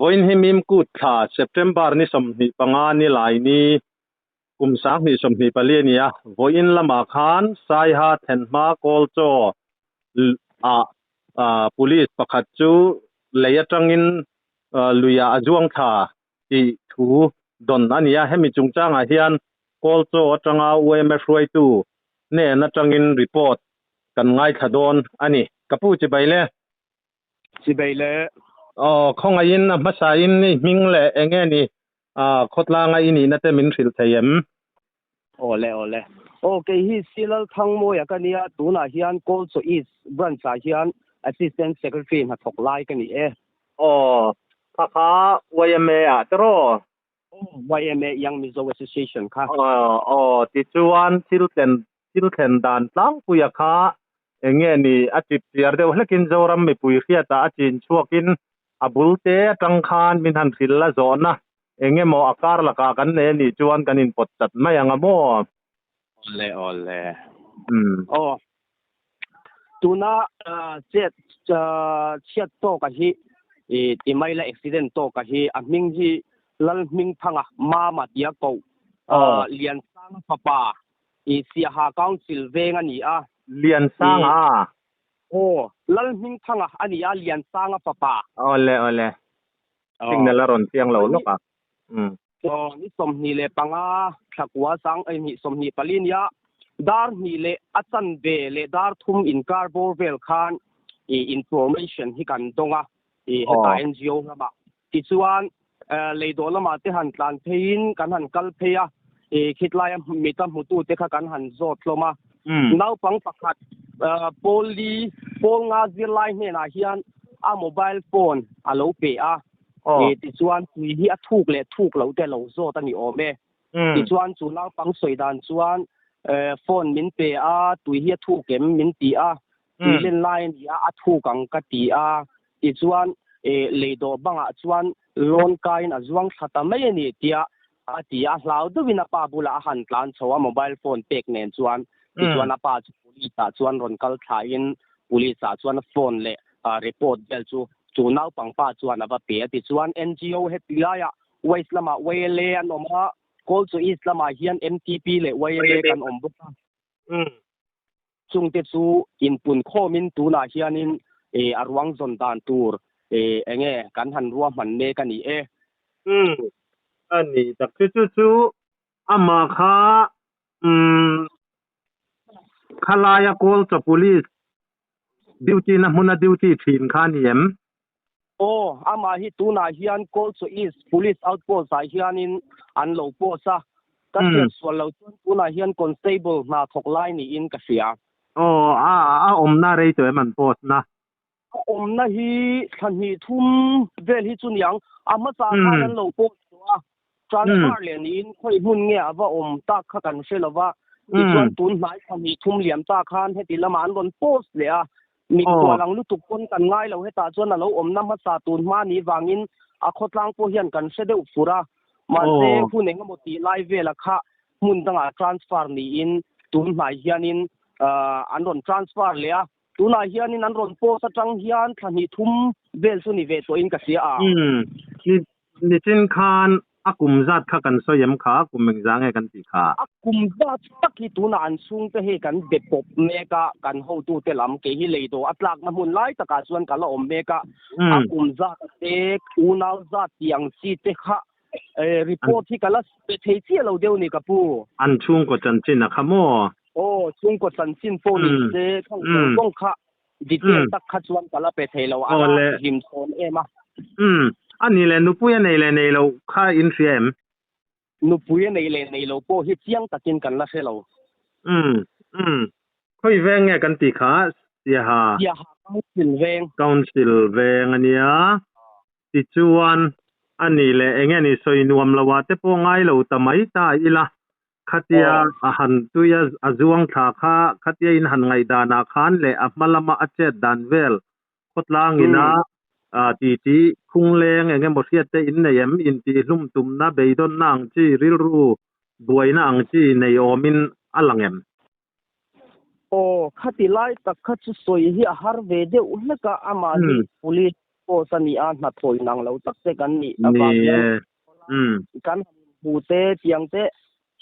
Vawiin hi Mimkut thla September ni 25 ni lai ni kum 2024 a ni a, vawiin lamah khan Saiha thlenhma Kawlchaw ah Police pakhat chu lei atangin luiah a zuang thla tih thu dawn a ni a, hemi chungchangah hian Kawlchaw atanga UMA hruaitu hnen atangin report kan ngaithla dawn a ni. Ka pu chibai le. Chibai le. Aw, khawngaihin a hmasain i hming leh eng nge ni khawtlanga i nihna te min hrilh thei em? Aw le, aw le. Aw, kei hi Silal Thangmawia ka nia, tunah hian Kawlchaw East Branch ah hian Assistant Secretary hnathawk lai ka ni e. Aw, kha kha yma ah te raw? Aw, yma Young Mizo Association kha. Aw, aw, tichuan thil tlen thil thlen dan tlangpuia kha eng nge ni a chip chiar deuh hlekin Zoram mipui hriatah a chin chhuakin a bul te atang khan min han hrilh la zawhna eng emaw a kar lakah kan nei a nih chuan kan inpawt chat mai ang a maw? Awle awle. Aw. Tuna chet chhiat tawka hi i ti mai la accident tawka hi a hming hi Lalhmingthanga Mama tia koh Liansanga fapa i Siaha Council veng a ni a. Liansanga a? Aw, Lalhmingthanga a ni a, Liansanga fapa. Awle, awle. Signal a rawn chiang lo lawk a. Aw, ni 25 thlakua sang eh ni 24 nia dar hnih leh a chanve leh dar thum inkar bawr vel khan i information hi kan dawng a, i heta NGO lamah. Tichuan, leidawh lamah te han tlan pheiin kan han kal phei a, i khitlaia mita hmutute kha kan han zawt hlawm a. Naupang pakhat pawl li, pawl nga zirlai hnenah hian a mobile phone a lo pe a, tichuan tui hi a thuk leh thuk loh te a lo zawt a ni awm e. Tichuan chu naupang sawi dan chuan phone min pe a, tui hi a thuk em min ti a, tui len lai a ni a, a thuk ang ka ti a. Tichuan leidawh bangah chuan lawn kaiin a zuang thla ta mai a ni tia a ti a, hlau deuhin a pa bulah a han tlan chho a mobile phone pek nen chuan. Tichuan a pa chu police ah chuan rawn kal thlain police ah chuan phone leh report vel chu chu naupang pa chuan a va pe a. Tichuan NGO heti laiah West lamah YLA an awm a, Kawlchaw East lamah hian MTP leh YLA kan awm bawk a. Chungte chu inpun khawmin tunah hianin a ruang zawn dan tur eng nge kan han ruahman mek a ni e. Umm a ni tak chu chu chu amah kha umm khalaia Kawlchaw Police duty na hmuna duty thin kha a ni em? Aw, amah hi tunah hian Kawlchaw East Police Outpost ah hianin an lo post a, ka hriat sual lo chuan tunah hian Constable hna thawk lai niin ka hria. Aw, a a awmna rei tawh em an post na? A awmna hi thla hnih thum vel hi chu niang, a hmasa khan an lo post tawh a, transfer leh niin khawi hmun nge a va awm tak kha kan hre lo va, tichuan tun hnai thla hnih thum liam ta khan heti lamah an rawn post leh a, Mikhual ang lutuk pawn kan ngai lo hetah chuan a lo awmna hmasa tun hma ni vangin a khawtlang pawh hian kan hre deuh fur a, mahse hun eng emaw tih lai vela kha hmun dangah transfer niin tun hnai hianin an rawn transfer leh a, tunah hianin an rawn post atang hian thla hnih thum vel chu ni ve tawhin ka hria a. Nichin khan a kum zat kha kan sawi em kha, kum engzah nge kan tih kha? A kum zat tak hi tunah an chhungte hi kan be pawp mek a, kan hotute lam kei hi leidawh a tlakna hmun lai takah chuan ka la awm mek a, a kum zat a te, unau zat tih ang chi te kha report hi ka la pe thei chiah lo deuh ni ka pu. An chhungkaw chanchin a kha maw? Aw, chhungkaw chanchin pawh ni se, khang zawng zawng kha Detail tak kha chuan ka la pe thei lo, a la hlim chhawn em a. Umm, a nih leh nupui a nei leh nei lo kha in hria em? Nupui a nei leh nei lo pawh hi chiang takin kan la hre lo. Umm, umm, khawi veng nge kan tih kha? Siaha. Siaha Council veng. Council veng a nia. Tichuan, a nih leh eng nge ni sawi nuam lo ah te pawh ngai lo ta mai ta ila, Khatia a han tui a, a zuang thla kha khatia in han ngaihdan ah khan leh a hma lama a chet dan vel khawtlang ina titi khungleng eng emaw hriat te in nei em? Intihhlum tumna beidawnna ang chi rilru buaina ang chi nei awmin a lang em? Aw, khati lai tak kha chu sawi hi a har ve deuh hlek a, amah hi police. post a ni a, hnathawh inang lo tak te kan nih avang Ni hian e. Um. kan han inhmu te tiang te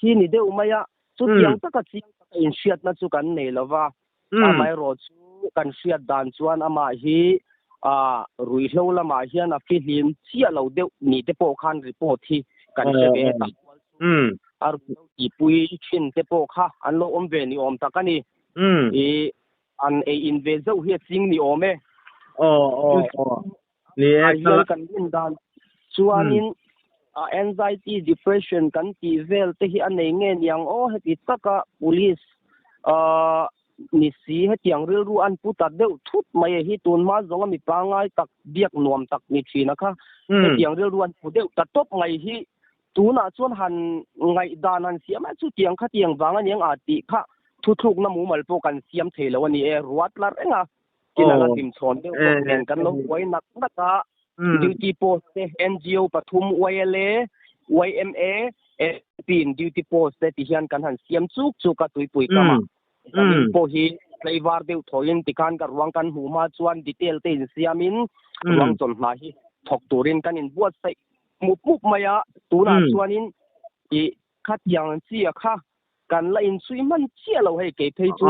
hi ni deuh mai a, chutiang taka chiang taka inhriatna chu kan nei lo va, amaherawhchu kan hriat dan chuan amah hi ruihhlo lamah hian a fihlim chiah lo deuh ni te pawh khan report hi kan hre ve tak kual chu a ruihhlo tihpui thin te pawh kha an lo awm ve ni awm tak a ni. I an ei in ve zauh hi a ching ni awm e. Aw aw aw. Ni e Ah hian kan rin dan chuanin anxiety depression kan tih vel te hi a nei nge niang aw heti taka police ni si hetiang rilru an pu ta deuh thut mai e hi tun hma zawnga mi pangngai tak biak nuam tak ni thin a kha hetiang rilru an pu deuh ta tawp mai hi tunah chuan han ngaihdan han siam a chutiang khatiang vang aniang a tih kha thuthlukna mumal pawh kan siam thei lo a ni e ruat la reng a. Tin a la hlim chhawn deuh bawk nen kan lo buai nak nak a, duty post te NGO pathum YLA, YMA, SP in duty post te ti hian kan han siam chuk chuk a tuipui kam ah. Zanin pawh hi tlaivar deuh thawiin tikhan ka ruang kan hmuh hma chuan detail te in siam in ruang chawlhna hi thawk turin kan in buatsaih mup mup mai a, tunah chuanin ih khatiang chi a kha kan la inchhui hman chiah lo hei kei phei chu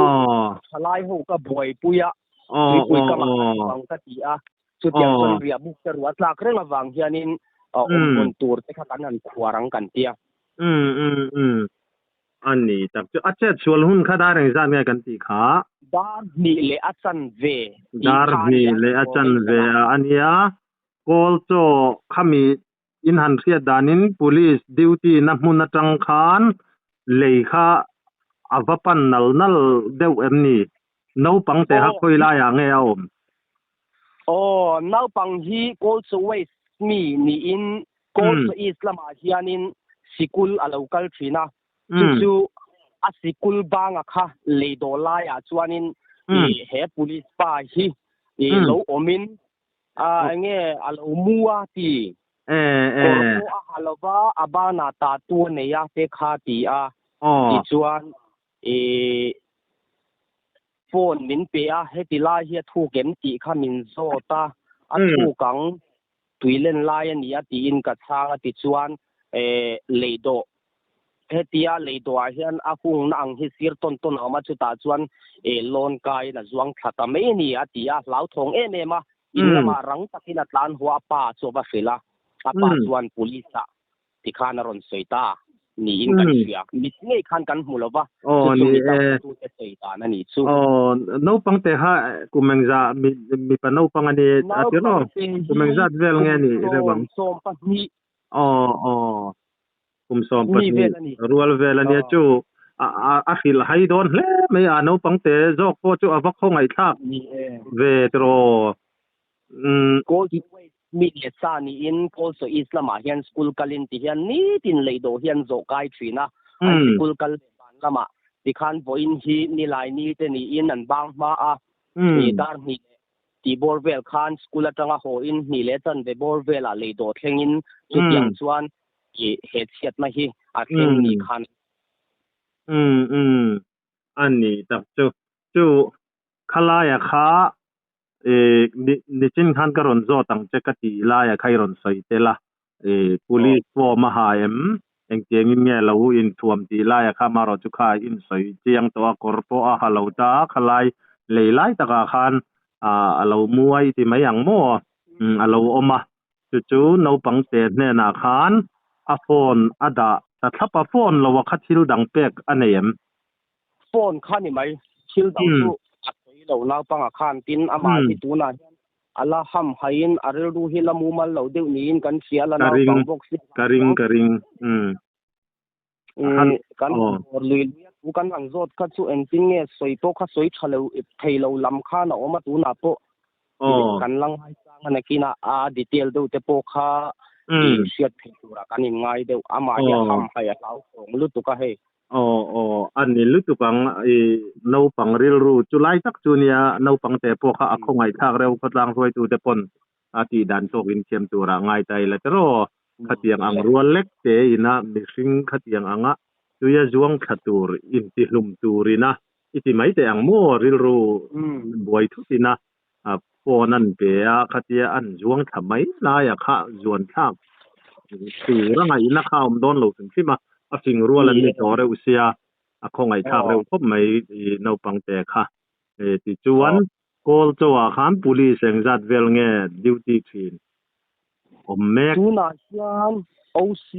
thalai ho ka buaipui a tuipui kam ah kan bang ka ti a chutiang chuan riah buk te ruah tlak reng avang hianin awm hmun tur te kha kan han khuar ang kan tia. Um um um a ni tak chu a chet sual hun kha dar engzat nge kan tih kha? Dar hnih leh a chanve tih Dar kha a hnih nia leh a chanve a a nia kawl chaw khami In han hriat danin Police duty na hmun atang khan lei kha a va pan nal nal deuh em ni? Naupang te kha khawi laiah nge a awm? Aw, naupang hi Kawlchaw West mi niin Kawlchaw East lamah hianin sikul a lo kal thin a, chu chu a sikul banga kha lei dawh laiah chuanin he Police pa hi lo awmin A enge a lo mu a ti. Kawr pawh a ha lo va, a banah tatu a nei a te kha ti a. Tichuan i phone min pe a, heti lai hi a thuk em tih kha min zawt a, a thuk ang tuilen lai a ni a tiin ka chhang a tichuan lei dawh Hetia lei dawhah hian a hungna ang hi sir tawn tawn a awm a, chutah chuan lawn kaiin a zuang thla ta mai a ni a ti a, hlauthawng em em a, in lamah rang takin a tlan haw a, a pa chu a va hrilh a, a pa chuan police ah tikhan a rawn sawi ta niin kan hria, mit ngei khan kan hmu lo va, chu chu mi tute sawi dan a nih chu. Aw, naupang te kha kum engzah mipa naupang a ni a ti rawh, kum engzat vel nge a nih reuh ang? Naupang te hi kum 12. Aw aw. Kum 12 rual vel a nia chu a hrilh hai dawn hle mai a naupang te zawk pawh chu a va khawngaihthlak ve tiraw. Kawlchaw mi leh sa niin Kawlchaw East lamah hian school kalin ti hian nitin lei dawh hian zawh kai thin a, an sikul kal leh van lamah tikhan vawiin hi nilai ni te niin an bang hma a, dar hnih leh Tih bawr vel khan school atanga haw in hnih leh chanve bawr velah lei dawh thleng in chutiang chuan ih he chhiatna hi a thleng ni khan. Umm umm a ni tak chu chu khalaia kha ih nichin khan ka rawn zawt ang che ka tih laia kha i rawn sawi tel a ih police form a ha em engtiangin nge lo inthuam tih laia kha amaherawh chu kha a insawi chiang tawh a kawr pawh a ha lo ta a khalai lei lai takah khan ah a lo muai ti mai ang maw a lo awm a chu chu naupang te hnenah khan a phone a dah ta thlap a phone lo a kha thil dang pek a nei em? Phone kha ni mai thil dang chu a sawi lo naupangah khan tin amah hi tunah hian A la ham haiin a rilru hi la mumal lo deuh niin kan hria, la Ka ring, naupang bawk si ka ring, ka ring, umm. Umm, kan dawr lui lui a thu kan han zawt kha chu engtin nge sawi pawh kha sawi tha lo thei lo lam khan a awm a tunah pawh kan la ngaisang a nakinah a detail deuh te pawh kha hriat theih turah kan inngai deuh, amah hi a ham hai a hlauhawm lutuk a hei. Aw aw a ni lutuk ang i naupang rilru chu lai tak chu nia naupang te pawh kha a khawngaihthlak reuh khawtlang hruaitu te pawn a tih dan tawk in thiam turah ngai ta ila tiraw khatiang ang rual lek te ina mihring khatiang anga tuia zuang thla tur intihlum turina i ti mai teh ang maw rilru buai thut ina a Phone an pe a, khatia an zuang thla mai lai a kha zuan thlak tur a ngaihna kha a awm dawn lo hrim hrim a, a fing rual an ni tawh reuh sia, a khawngaih thlak reuh khawp mai i naupang te kha. Tichuan Kawl chauhah khan police engzat vel nge duty thin awm mek? Tunah hian OC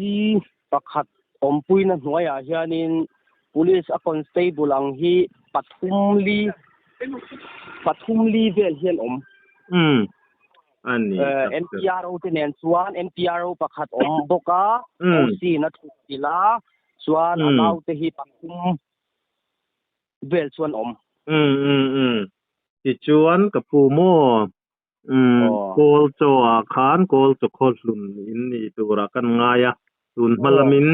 pakhat awmpuina hnuaiah hianin police a constable ang hi pathum li pathum li vel hian awm. Umm a ni tak chu. NPRO te nen chuan NPRO pakhat awm bawk a, OC in a thut chilh a, chuan a naute hi pathum vel chuan awm. Umm umm umm tichuan ka pu maw umm kawl chaw ah khan kawl chaw khaw hlun in ni turah kan ngai a, tun hma lamin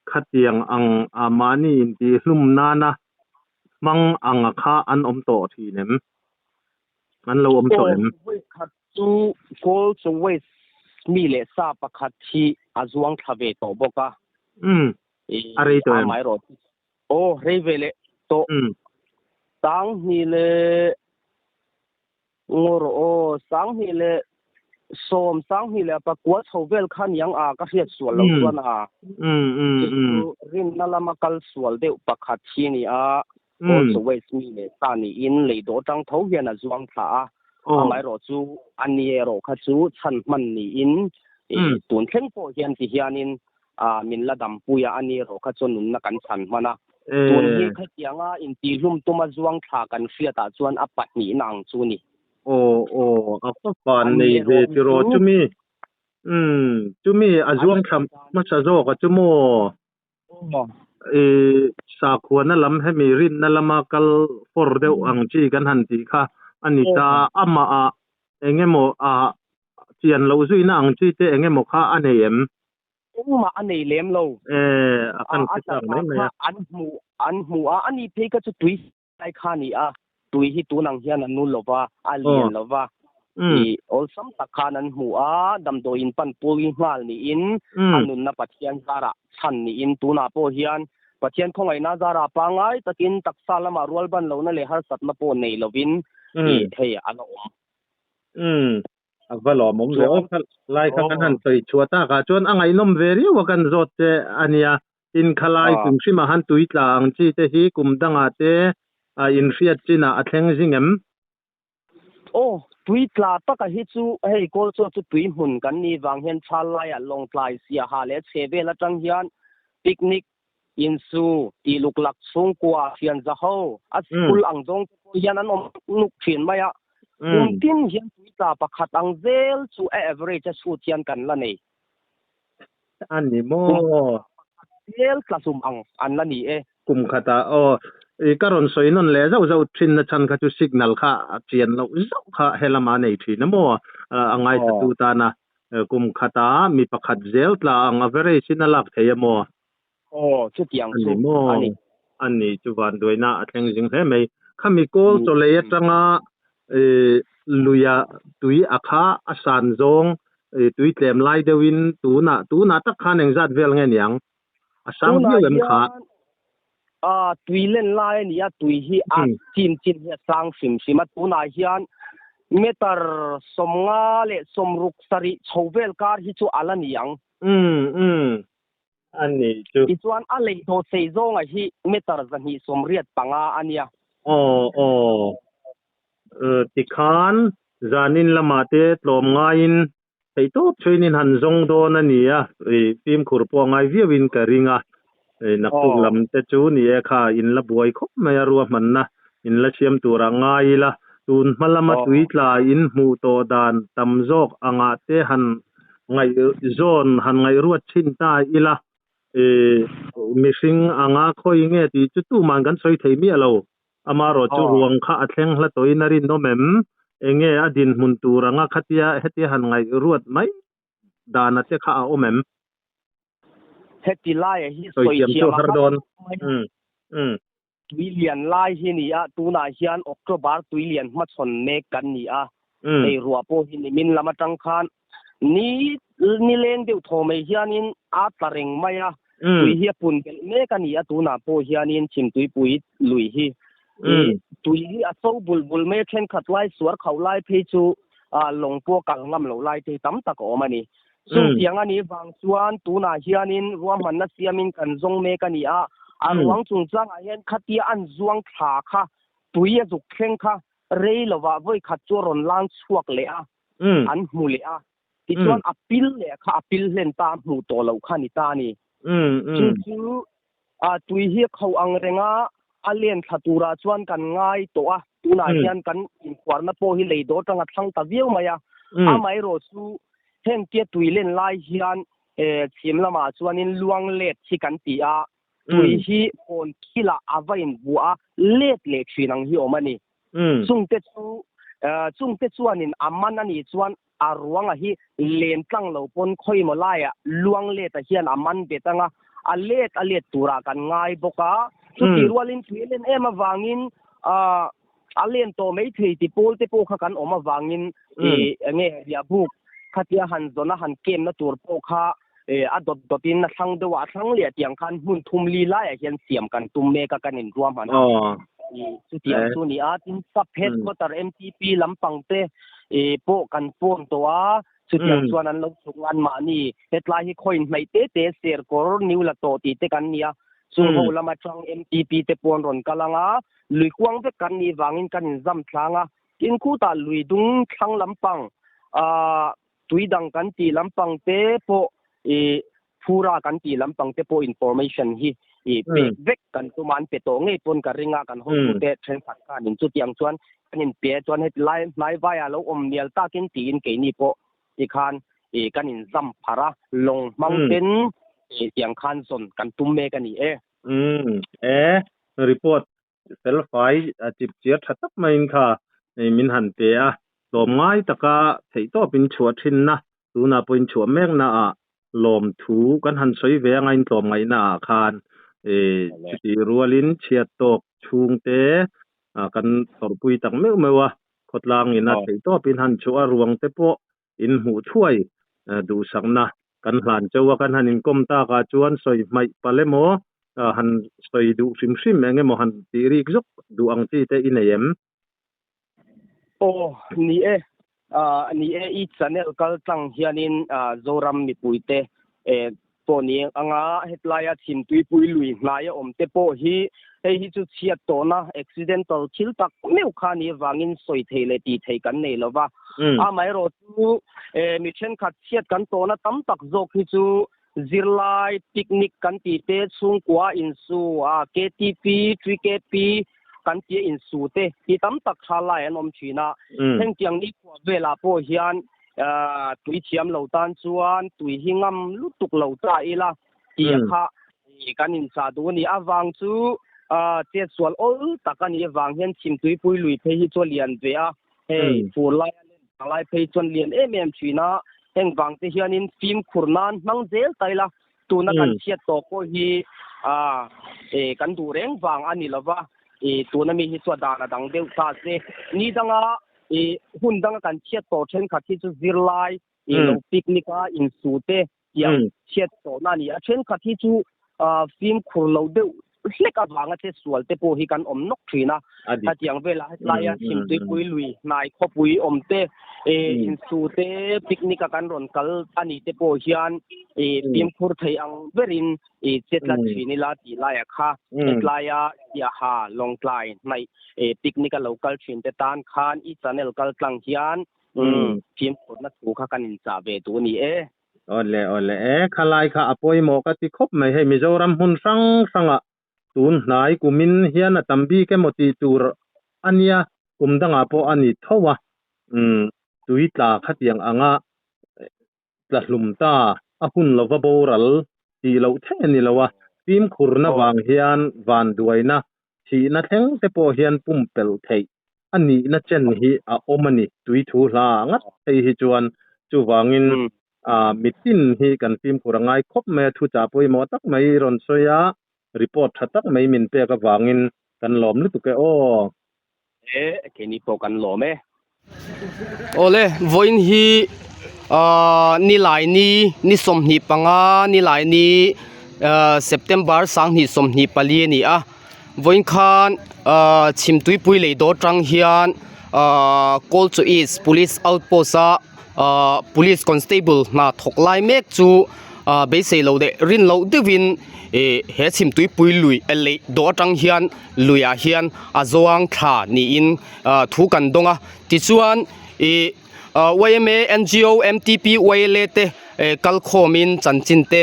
khatiang ang a mahni intihhlum nana hmang ang a kha an awm tawh thin em? An lo awm tawh em? Aw vawikhat chu kawl chaw waste mi leh sa pakhat hi a zuang thla ve tawh bawk a. Umm a rei tawh em? Amaherawhchu Aw, rei ve leh tawh. Sanghnih leh ngaw rawh aw, sanghnih leh sawm, sanghnih leh pakua chho vel kha niang a, ka hriat sual lo chuan a. Chu chu rinna lama kal sual deuh pakhat hi ni a, Also Waste mi leh sa niin lei dawh tang tho hian a zuang thla a, amaherawh chu a ni erawh kha chu chhan hman niin tun thleng pawh hian ti hianin A, min la dampui a, a ni erawh kha chuan nunna kan chhan hman a. Tun hi khatianga intihlum tuma zuang thla kan hriatah chuan a pahnihna ang chu ni. Aw, aw, a fa van nei ve tiraw chumi? Umm, chumi a zuang thla hmasa zawk a chu maw? Aw. I sakhuana lam hemi rinna lama kal fawr deuh ang chi kan han tih kha a ni ta, amah ah eng emaw a chian loh zuina ang chi te eng emaw kha a nei em? Engmah a nei lem lo. Eh, a kan hre chak mai mai a. An hmu, an hmu a, ani phei kha chu tui lai kha a ni a, tui hi tun ang hian a nul lo va, a lian lo va, i awlsam tak khan an hmu a, damdawiin pan pui nghal niin a nunna Pathian zarah chhan niin tunah pawh hian Pathian khawngaihna zarah pangngai takin taksa lamah rualban lohna leh harsatna pawh nei lovin i hei a la awm. A va lawmawm ve aw, kha lai kha kan han sawi chhuah tak ah chuan a ngaihnawm ve riau a kan zawt che a nia. Tin kha lai kum hrimah han tui tla ang chi te hi kum dangah te inhriat chinah a thleng zing em? Aw, tui tla taka hi chu hei kawl chaw chu tui hmun kan nih vang hian thal laiah Lawngtlai Siaha leh chhe vel atang hian picnic insu tih luk lak chhungkua thian za ho a sikul ang zawng te pawh hian an awm nuk thin mai a. Kum tin hian tui tla pakhat ang zel chu a average a chhut hian kan la nei. A ni maw? Zel tla hlum ang an la ni e. Kum khatah aw i ka rawn sawi nawn leh zauh zauh thin na chhan kha chu signal kha a chian loh zauh kha helama a nei thin a maw a ngaithla tu tana Kum khatah mi pakhat zel tla ang average in a lak thei a maw? Aw, chutiang chu a ni. A ni, chu vanduaina a thleng zing hle mai. Khami kawl chawlei atanga luia tui a kha a san zawng tui tlem lai deuhin tunah tunah tak khan engzat vel nge niang? A sang viau em kha? Tui len lai a ni a, tui hi a chin chin hi a sang hrim hrim a, tunah hian meter 50 leh 60 chho vel kar hi chu a la ni ang. Umm umm a ni chu. Tichuan a lei tawh sei zawnga hi meter 285 a nia. Aw aw tikhan zanin lamah te tlawm ngaiin Theihtawp chuain in han zawng dawn a ni a, i fimkhur pawh a ngai viauin ka ring a, i naktuk lam te chu ni e kha in la buai khawp mai a ruahmanna in la siam tur a ngai ila, tun hma lama tui tla in hmuh tawh dan tam zawk angah te han ngaih zawn han ngaihruat thin ta ila, i mihring anga khawi nge tih chu tuman kan sawi thei miah lo. Amaherawh chu ruang kha a thleng hla tawhin a rinawm em? Enge a dinhmun tur anga khatia hetia han ngaih ruat mai dana te kha a awm em? Heti laia hi sawi thiam chu har dawn. Tui lian lai hi ni a, tunah hian October tui lian hmachhawn mek kan ni a, hei ruah pawh hi nimin lam atang khan Ni nileng deuh thaw mai hianin a tla reng mai a, tui hi a pun belh mek a ni a, tunah pawh hianin Chhimtuipui lui hi. Tui hi a so bul bul mai a, thenkhat lai suar khauh lai phei chu lawng pawh kal ngam loh lai te hi tam tak a awm a ni. Chutiang a nih vang chuan tunah hianin ruahmanna siamin kan zawng mek a ni a, a ruang chungchangah hian khatia an zuang thla kha tui a zuk thleng kha rei lovah vawi khat chu a rawn lang chhuak leh a, an hmu leh a. Tichuan a pil leh kha a pil hlen ta a hmuh tawh loh kha a ni ta a ni. Chu chu tui hi a kho ang reng a, a len thla turah chuan kan ngai tawh a, tunah hian kan inphuarna pawh hi lei dawr tanga thlang ta viau mai a. Amaherawh chu heng tia tui len lai hian chhim lamah chuanin luang let hi kan ti a, tui hi kawn khilah a va inbuah a, let leh thin ang hi awm a ni. Chungte chu chungte chuanin a man a nih chuan a ruanga hi len tlang lo pawn khawimaw laiah luang leta hian a man bet anga a let a let turah kan ngai bawk a. Chutih rualin tui a len em avangin a len tawh mai thei ti pawl te pawh kha kan awm avangin enge riahbuk khatia han zawn a han kemna tur pawh kha a dawt dawtin a thlang deuh a, a thlang leh tiang khan hmun thum li laiah hian siam kan tum mek a kan inruahman a. Chutiang chu a ni a, tin sub headquarter MTP lampang te pawh kan phone tawh a, chutiang chuan an lo chhuk ngan mahni hetlai hi khawiin hnaih te te Serkawr New la tawh tih te kan ni a, chung ho lam atang MTP te pawh an rawn kal ang a, lui kuang vek kan nih vangin kan inzam tlang a, tin khutah lui dung thlang lampang ah Tui dang kan tih lampang te pawh i phura kan tih lampang te pawh information hi i pek vek kan tum a, an pe tawh ngei pawn ka ring a, kan hotute thenkhat khanin chutiang chuan kan inpe chuan heti lai hnai vaiah lo awm mial takin tiin keini pawh tikhan i kan inzam pharh a, lawng hmang ten i tiang khan zawn kan tum mek a ni e. Umm e report felfai chip chiar tha tak maiin kha min han pe a, tlawmngai taka theihtawpin chhuah thinna tunah pawhin chhuah mekna ah lawmthu kan han sawi ve anga intlawmngaihna ah khan chutih rualin chhiat tawk chhungte kan tawrhpui tak meuh meuh a, khawtlangin a theihtawpin han chhuah a ruang te pawh in hmuh thuai duhsakna kan hlan chauh a, kan han inkawm takah chuan sawi hmaih palh emaw han sawi duh hrim hrim eng emaw han tih rik zawk duh ang chi te i nei em? Aw, ni e. Ni e, i channel kal tlang hianin Zoram mipuite pawh ni anga hetlaia chhimtuipui lui hnaia awm te pawh hi hei hi chu chhiat tawhna accidental thil tak meuh kha ni avangin sawi thei leh tih thei kan nei lova. Amaherawh chu mi thenkhat chhiat kan tawhna tam tak zawk hi chu zirlai picnic kan tih te chhungkua insu a KTP, 3KP kan tia insu te hi tam tak tha lai an awm thin a. Hengtiang nikhua velah pawh hian Tui thiam lo tan chuan tui hi ngam lutuk lo ta ila tih kha kan inchah duh a ni. Avang chu chetsual awl tak a nih avang hian chhimtuipui lui phei hi chu a lian ve a, hei fur lai a len vang lai phei chuan lian em em thin a, heng vang te hianin fimkhur nan hmang zel ta ila tuna kan chhiat tawh pawh hi kan duh reng vang a ni lova, tuna mi hi chu a dan a dang deuh ta se. Ni danga I hun danga kan chhiat tawh thenkhat hi chu zirlai i lo picnic a insu te tiang chhiat tawhna a ni a. Thenkhat hi chu fimkhur lo deuh hlek avanga che sual te pawh hi kan awm nawk thin a. Hetiang velah hetilaia chhimtuipui lui hnai khawpui awm te insu te picnic a kan rawn kal a ni te pawh hian i fimkhur thei ang berin i chetlat thin ila tih laiah kha hetlaia Siaha Lawngtlai hnaih picnic a lo kal thin te tan khan i channel kal tlang hian fimkhurna thu kha kan inchah ve duh a ni e. Awle awle e, khalai kha a pawimawh ka ti khawp mai hei Mizoram hmun hrang hrangah tun hnai kumin hian a tam bik emaw tih tur a nia kum dangah pawh a ni tho a, tui tla khatiang anga tla hlum ta, a hun lova boral tih loh theih a ni lo a, fimkhurna vang hian vanduaina, thihna thleng te pawh hian pumpelh theih a nihna chen hi a awm a ni. Tui thu hla ngat phei hi chuan chuvangin mitin hi kan fimkhur a ngai khawp mai a, thuchah pawimawh tak mai i rawn sawi a, report tha tak mai min pek avangin kan lawm lutuk e aw. E, keini pawh kan lawm e. Awle, vawiin hi ahh nilai ni ni 25 nilai ni ahh September 2024 a ni a. Vawiin khan ahh chhimtuipui lei dawr tang hian ahh Kawlchaw East Police Outpost a ahh Police Constable hna thawk lai mek chu ahh beisei loh leh rin loh deuhin ih he chhimtuipui lui lei dawh atang hian luiah hian a zawng thla niin ahh thu kan dawng a tichuan ih Yma, NGO, MTP, YLA te kal khawmin chanchin te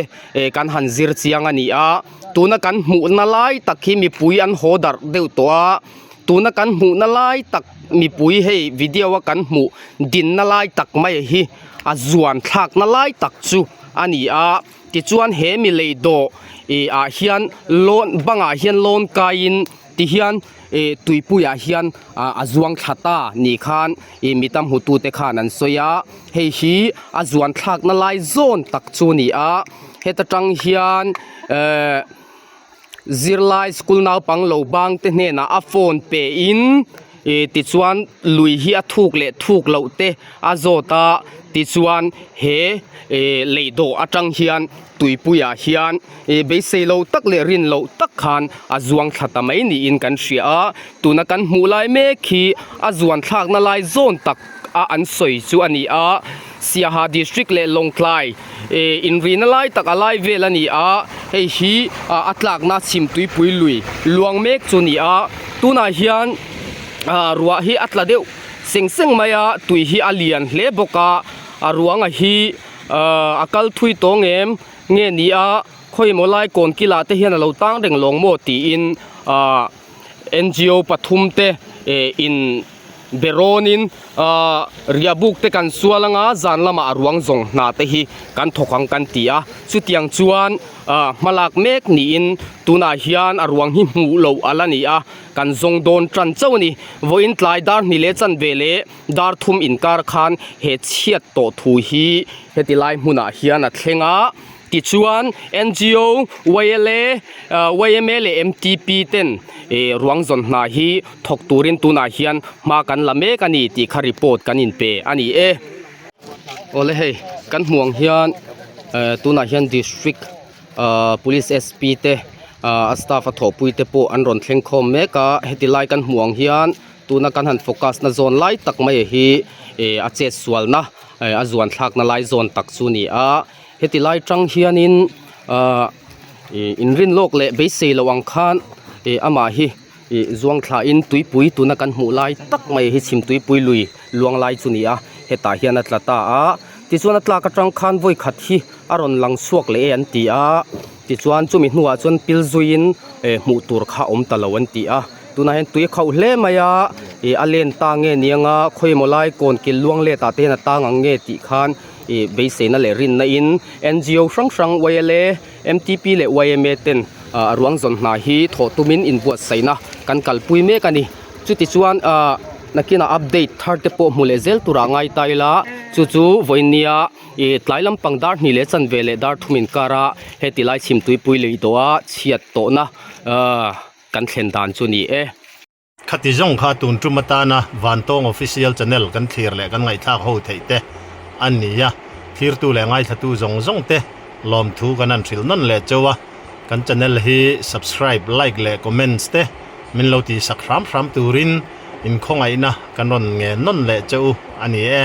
kan han zir chiang a ni a, tuna kan hmuhna lai tak hi mipui an haw darh deuh tawh a, tuna kan hmuhna lai tak mipui hei video a kan hmuh dinna lai tak mai hi a zuan thlakna lai tak chu a ni a, tichuan he mi lei dawh ih ah hian lawn bangah hian lawn kaiin Ti hian ih tuipuiah hian ah a zuang thla ta ni khan ih mi tam hmutute khan an sawi a, hei hi a zuan thlakna lai zawn tak chu a ni a, heta tang hian ehh zirlai school naupang lo bang te hnenah a phone pe in ih tichuan lui hi a thuk leh thuk loh te a zawt a, tichuan he ih lei dawh atang hian tuipuiah hian ih beisei lo tak leh rin loh tak khan a zuang thla ta mai niin kan hria a, tuna kan hmuh lai mek hi a zuan thlakna lai zawn tak a an sawi chu a ni a, Siaha district leh Lawngtlai ih inrina lai tak a lai vel a ni a, hei hi a tlakna chhim tuipui lui luang mek chu a ni a, tunah hian ah ruah hi a tla deuh seng seng mai a, tui hi a lian hle bawk a, a ruanga hi. Ahh a kal thui tawng em nge ni a khawi maw lai kawn kilah te hian a lo tang reng lawng maw tiin ahh N G O pathum te eh in be rawnin ahh riahbuk te kan sual anga zan lamah a ruang zawng hna te hi kan thawk ang kan ti a chutiang chuan ahh hmalak mek niin tunah hian a ruang hi hmuh loh a la ni a kan zawng dawn tan chauh a ni vawiin tlai dar hnih leh chanve leh. Dar thum inkar khan he chhiat tawh thu hi heti lai hmunah hian a thleng a, tichuan NGO, YLA, yma leh MTP ten ruang zawn hna hi thawk turin tunah hian hma kan la mek a ni tih kha report kan inpe a ni e. Awle hei kan hmuh ang hian tunah hian district police SP te a staff a thawhpui te pawh an rawn thleng khawm mek a, heti lai kan hmuh ang hian. Tuna kan han focus na zawn lai tak mai hi eh a chet sualna eh a zuan thlakna lai zawn tak chu a ni a, heti lai tang hianin ahh ih inrin lawk leh beisei loh ang khan ih amah hi ih zuang thlahin tuipui tuna kan hmuh lai tak mai hi chhim tuipui lui luang lai chu a ni a, hetah hian a tla ta a, tichuan a tlak atang khan vawi khat hi a rawn lang chhuak leh e an ti a, tichuan chumi hnuah chuan pil zuiin eh hmuh tur kha a awm ta lo an ti a. Tunah hian tui a khauh hle mai a, ih a len ta nge niang a, khawi emaw lai kawn kil luang let ah te hian a tang ang nge tih khan ih beiseina leh rinna in NGO hrang hrang YLA, MTP leh YMA ten ah ruang zawn hna hi thawh tumin inbuatsaihna kan kalpui mek a ni. Chuti chuan ah nakinah update thar te pawh hmu leh zel turah ngai ta ila, chu chu vawinia ih tlai lampang dar hnih leh chanve leh dar thum inkar a heti lai chhim tuipui lei tawh a chhiat tawhna ah. Kan thlen dan chu ni e. Khati zawng kha tun tum atana Vantawng Official Channel kan thlir leh kan ngaihthlak ho theih te a ni a, thlirtu leh ngaithlatu zawng zawng te lawmthu kan han hrilh nawn leh cheu a, kan channel hi subscribe, like leh comments te min lo tihsak hram hram turin inkhawngaihna kan rawn nge nawn leh cheu a ni e.